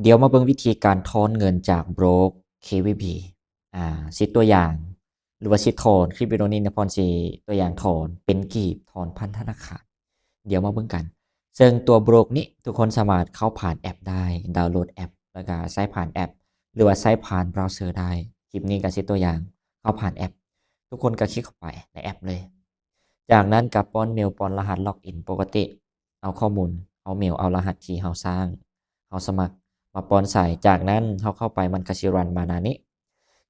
ດຽວມາເບິ່ງວິທີການຖອນເງິນຈາກ Broke ເຄວີບີ ອາ ຊິຕົວຢ່າງ ຫຼືວ່າຊິຖອນ ຄລິບວິດີໂອນີ້ນະພອນຊິຕົວຢ່າງຖອນເປັນກີບ ຖອນຜ່ານທະນາຄານ. ດຽວມາເບິ່ງກັນ ເຊິ່ງຕົວ Broke ນີ້ທຸກຄົນສາມາດເຂົ້າຜ່ານແອັບໄດ້ ດາວໂຫຼດແອັບ ແລ້ວກະໃຊ້ຜ່ານແອັບ ຫຼືວ່າໃຊ້ຜ່ານເບຣາເຊີໄດ້. ຄລິບນີ້ກະຊິຕົວຢ່າງເຂົ້າຜ່ານແອັບ ທຸກຄົນກະຄລິກເຂົ້າໄປໃນແອັບເລີຍ. ຈາກນັ້ນກະປ້ອນເມວ ປ້ອນລະຫັດລັອກອິນປົກກະຕິ ເອົາຂໍ້ມູນ ເອົາເມວ ເອົາລະຫັດທີ່ເຮົາສ້າງ ເຮົາສະໝັກມາປ້ອນໃສ່. ຈາກນັ້ນເຮົາເຂົ້າໄປ ມັນກະຊິຣັນມາໜ້ານີ້.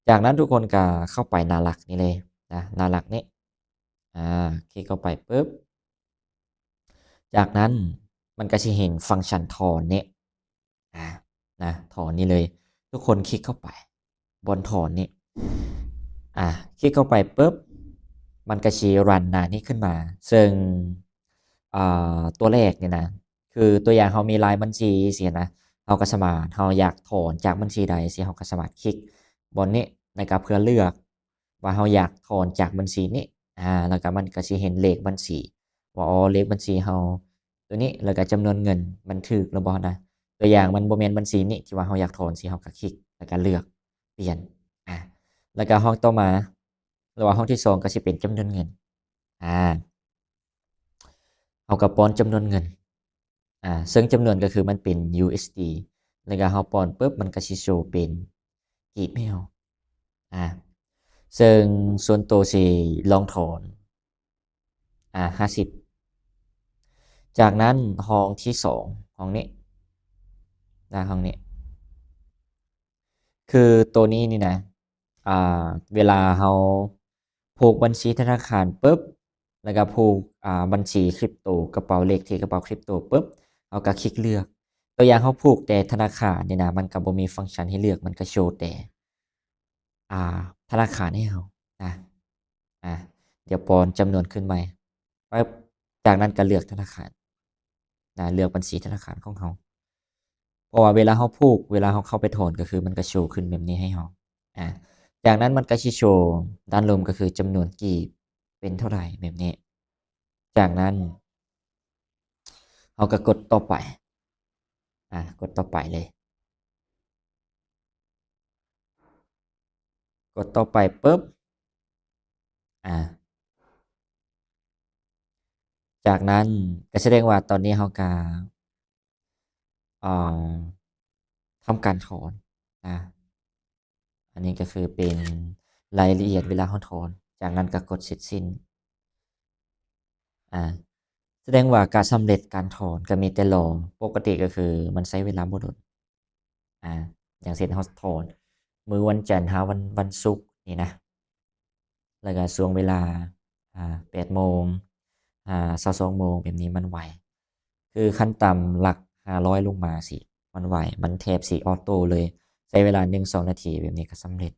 ຈາກນັ້ນທຸກຄົນກະເຂົ້າໄປໜ້າຫຼັກນີ້ເລີຍນະ ໜ້າຫຼັກນີ້ ອາ ຄລິກເຂົ້າໄປປຶບ ຈາກນັ້ນມັນກະຊິເຫັນຟັງຊັນຖອນນີ້ ອາ ນະ ຖອນນີ້ເລີຍ. ທຸກຄົນຄລິກເຂົ້າໄປບ່ອນຖອນນີ້ ອາ ຄລິກເຂົ້າໄປປຶບ ມັນກະຊິຣັນໜ້ານີ້ຂຶ້ນມາ ເຊິ່ງ ອາ ຕົວແລກນີ້ນະ ຄືຕົວຢ່າງເຮົາມີຫຼາຍບັນຊີຊີ້ນະ ເຮົາກະສາມາດ ເຮົາຢາກຖອນຈາກບັນຊີໃດຊີ້ ເຮົາກະສາມາດຄລິກບ່ອນນີ້ ແລ້ວກະເພື່ອເລືອກວ່າເຮົາຢາກຖອນຈາກບັນຊີນີ້ ອາ ແລ້ວກະມັນກະຊິເຫັນເລກບັນຊີ ວ່າ ອໍ ເລກບັນຊີເຮົາ ຕົວນີ້ ແລ້ວກະຈຳນວນເງິນມັນຖືກຫຼືບໍ່ນະ. ຕົວຢ່າງມັນບໍ່ແມ່ນບັນຊີນີ້ທີ່ວ່າເຮົາຢາກຖອນຊີ້ ເຮົາກະຄລິກ ແລ້ວກະເລືອກປ່ຽນ ອາ ແລ້ວກະຫ້ອງຕໍ່ມາ ຫຼືວ່າຫ້ອງທີສອງກະຊິເປັນຈຳນວນເງິນ ອາ ເຮົາກະປ້ອນຈຳນວນເງິນ ອາ ເຊິ່ງຈຳນວນກະຄືມັນເປັນ USD ແລ້ວກະເຮົາປ້ອນປຶບ ມັນກະຊິໂຊເປັນກີບໃຫ້ເຮົາ ອາ ເຊິ່ງສ່ວນໂຕຊິລອງຖອນ ອາ ຫ້າສິບ. ຈາກນັ້ນຫ້ອງທີສອງ ຫ້ອງນີ້ນະ ຫ້ອງນີ້ ຄືໂຕນີ້ນີ້ນະ ອາ ເວລາເຮົາຜູກບັນຊີທະນາຄານປຶບ ແລ້ວກະຜູກ ອາ ບັນຊີຄຣິບໂຕ ກະເປົາ ເລກທີ່ກະເປົາຄຣິບໂຕປຶບ ເຮົາກະຄລິກເລືອກ. ຕົວຢ່າງເຮົາຜູກແຕ່ທະນາຄານນີ້ນະ ມັນກະບໍ່ມີຟັງຊັນໃຫ້ເລືອກ ມັນກະໂຊແຕ່ ອາ ທະນາຄານໃຫ້ເຮົານະ. ອາ ດຽວປ້ອນຈຳນວນຂຶ້ນໃໝ່ປຶບ ຈາກນັ້ນກະເລືອກທະນາຄານນະ ເລືອກບັນຊີທະນາຄານຂອງເຮົາ ເພາະວ່າເວລາເຮົາຜູກ ເວລາເຮົາເຂົ້າໄປຖອນ ກະຄືມັນກະໂຊຂຶ້ນແບບນີ້ໃຫ້ເຮົາ ອາ ຈາກນັ້ນມັນກະຊິໂຊດ້ານລຸ່ມ ກະຄືຈຳນວນກີບເປັນເທົ່າໃດແບບນີ້. ຈາກນັ້ນເຮົາກະກົດຕໍ່ໄປ ອາ ກົດຕໍ່ໄປເລີຍ ກົດຕໍ່ໄປປຶບ ອາ ຈາກນັ້ນກະສະແດງວ່າຕອນນີ້ເຮົາກະ ອາ ທຳການຖອນນະ. ອັນນີ້ກະຄືເປັນລາຍລະອຽດເວລາເຮົາຖອນ. ຈາກນັ້ນກະກົດເສັດສິ້ນ. ອາ ສະແດງວ່າກະສຳເລັດການຖອນ ກະມີແຕ່ລໍ. ປົກກະຕິກະຄືມັນໃຊ້ເວລາບໍ່ດົນ. ອາ ຢ່າງເຊັ່ນເຮົາຖອນມື້ວັນຈັນຫາວັນ ວັນສຸກນີ້ນະ ແລ້ວກະຊ່ວງເວລາ ອາ ແປດໂມງ ຫາຊາວສອງໂມງ ແບບນີ້ມັນໄວ. ຄືຂັ້ນຕ່ຳຫຼັກຫ້າຮ້ອຍລົງມາຊີ້ ມັນໄວ ມັນແທບຊິອອໂຕ້ເລີຍ. ໃຊ້ເວລາໜຶ່ງສອງນາທີ ແບບນີ້ກະສຳເລັດ.